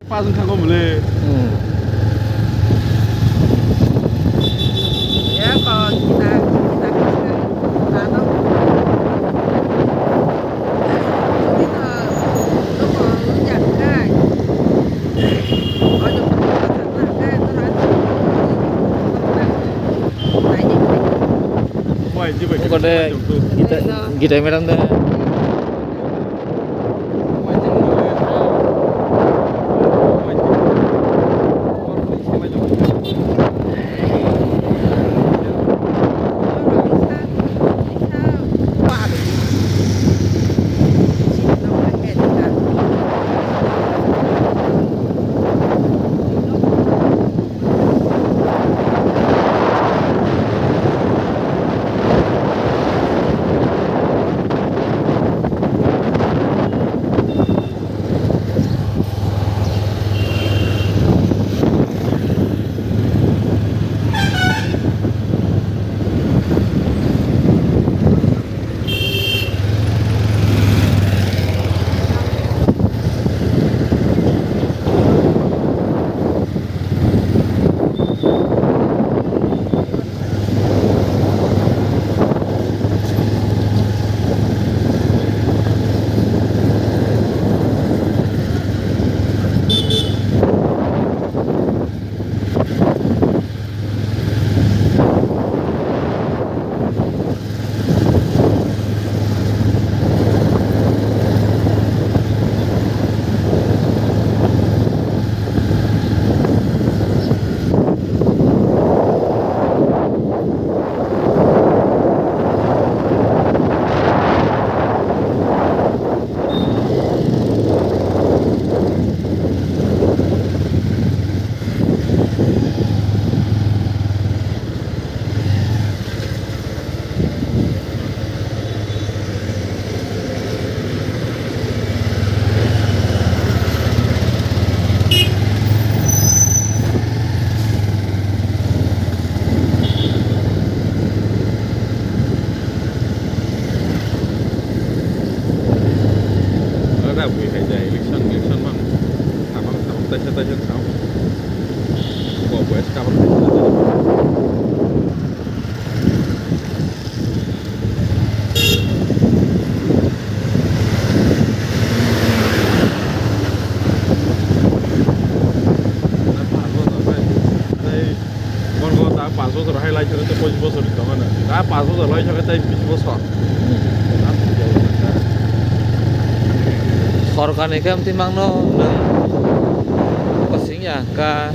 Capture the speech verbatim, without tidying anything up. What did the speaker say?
Pas wng kha go mole. Hmm. Ungkha de, Gita, Gita madam de. Ada bui hai jai election, election mang. Tabang tabang taisa taisa sao. Bo bo es kabang. Bon go ta panch bojor hai lai thangkhe tei pochish bojor ni tongmani. Ta panch bojor lai thangkhe tei bish bojor. Sorkar ni khe amtwi mangno nwng kosing ya ka.